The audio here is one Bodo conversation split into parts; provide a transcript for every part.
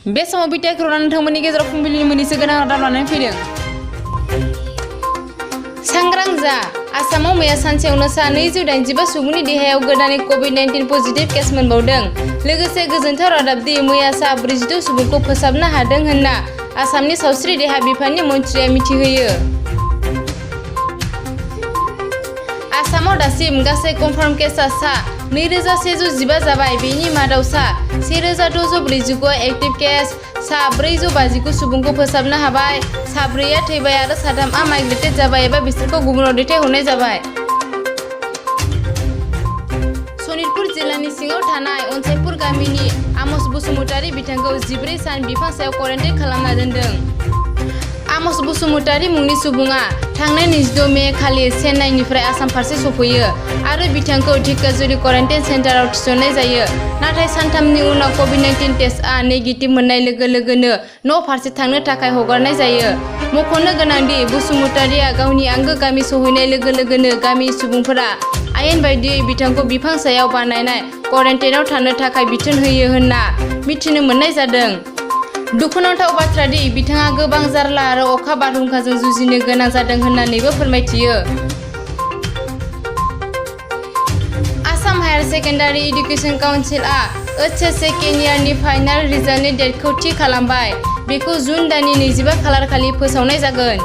बे समाव बिटिआर खौरां नोंथांमोननि गेजेराव फुंबिलिनि मोननैसो गोनां रादाब लानानै फैदों। सांग्रां जा आसामाव मैया सानसेयावनो सा 285 सुबुंनि देहायाव गोदानै कभिड-19 पजिटिभ केस मोनबावदों। लोगोसे गोजोनथाव रादाब दि मैया सा 42 सुबुंखौ फोसाबनो हादों होनना आसामनि सावस्रि देहा बिफाननि मन्थ्रिया मिथिहोयो। आसामाव दासिम गासै कनफार्म केसआ सा 2115 जाबाय। बेनि मादाव सा 1649 एक्टिभ केस, सा 459 सुबुंखौ फोसाबनो हाबाय, सा 4 थैबाय आरो सा 3 माइग्रेटेड जाबाय एबा बिसोरखौ गुबुनाव दैथायहरनाय जाबाय। सनितपुर जिल्लानि सिङाव थानाय अनसायपुर गामिनि आमस बसुमतारी बिथांखौ 14 सान बिफां सायाव क्वारेन्टाइन खालामना दोनदों। आमस बसुमतारी मुंनि सुबुङा थांनाय 22 मे खालि चेन्नाइनिफ्राय आसाम फारसे सफैयो आरो बिथांखौ धिकाजुलि क्वारेन्टाइन सेन्टाराव थिसननाय जायो। नाथाय सानथामनि उनाव कभिड-19 टेस्टआ नेगेटिभ मोननाय लोगो लोगोनो न' फारसे थांनो थाखाय हगारनाय जायो। मख'नो गोनांदि बसुमतारीया गावनि आंगो गामि सहैनाय लोगो लोगोनो गामिनि सुबुंफोरा आयेन बायदियै बिथांखौ बिफां सायाव बानायनाय क्वारेन्टाइनआव थानो थाखाय बिथोन होयो होनना मिथिनो मोननाय जादों। दुखुनांथाव बाथ्रा दि बिथाङा गोबां जारला आरो अखा बारहुंखाजों जुजिनो गोनां जादों होननानैबो फोरमायथियो। आसाम हायार सेकेन्डारि इडुकेसन काउन्सिलआ ओइचएस सेकेन्ड इयारनि फाइनाल रिजाल्टनि डेटखौ थि खालामबाय। बेखौ जुन दाननि 25 खालार खालि फोसावनाय जागोन।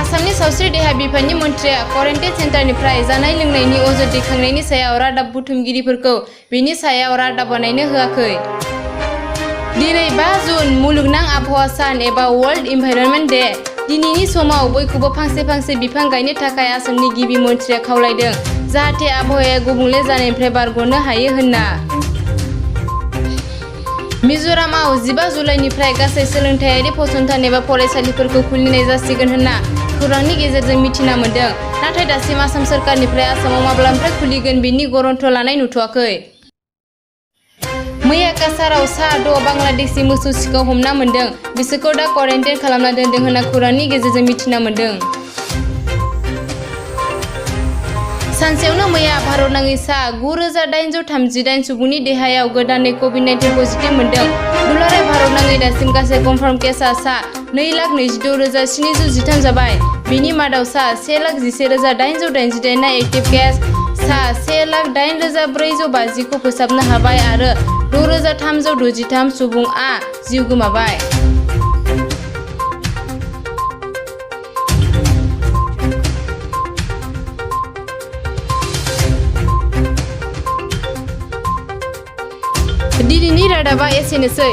आसामनि सावस्रि देहा बिफाननि मन्थ्रिया क्वारेन्टाइन सेन्टारनिफ्राय जानाय लोंनायनि अजद दैखांनायनि सायाव रादाब बुथुमगिरिफोरखौ बेनि सायाव रादाब बानायनो होआखै। दिनै 5 जुन मुलुगनां आबहावा सान एबा वर्ल्ड इनभाइरनमेन्ट डे। दिनैनि समाव बयखौबो फांसे फांसे बिफां गायनो थाखाय आसामनि गिबि मन्थ्रिया खावलायदों, जाहाथे आबहावाया गुबुंले जानायनिफ्राय बारग'नो हायो होनना। मिज'रामाव 15 जुलाइनिफ्राय गासै सोलोंथायारि फसंथान एबा फरायसालिफोरखौ खुलिनाय जासिगोन होनना खौरांनि गेजेरजों मिथिना मोन्दों। नाथाय दासिम आसाम सोरखारनिफ्राय आसामाव माब्लानिफ्राय खुलिगोन बेनि गरन्थ लानाय नुथ'वाखै। मैया काछाराव सा 6 बांलादेशि मोसौ सिखाव हमना मोन्दों। बिसोरखौ दा क्वारेन्टाइन खालामना दोनदों होनना खौरांनि गेजेरजों मिथिना मोन्दों। सानसेयावनो मैया भारतनाङै सा 9838 सुबुंनि देहायाव गोदानै कभिड-19 पजिटिभ मोनदों। दुलाराय भारतनाङै दासिम गासै कनफार्म केसआ सा 2,26,713 जाबाय। बेनि मादाव सा 1,11,888 एक्टिभ केस, सा 1,08,450 खौ फोसाबनो हाबाय आरो 6,363 सुबुङा जिउ गोमाबाय। दिनैनि रादाबा एसेनोसै।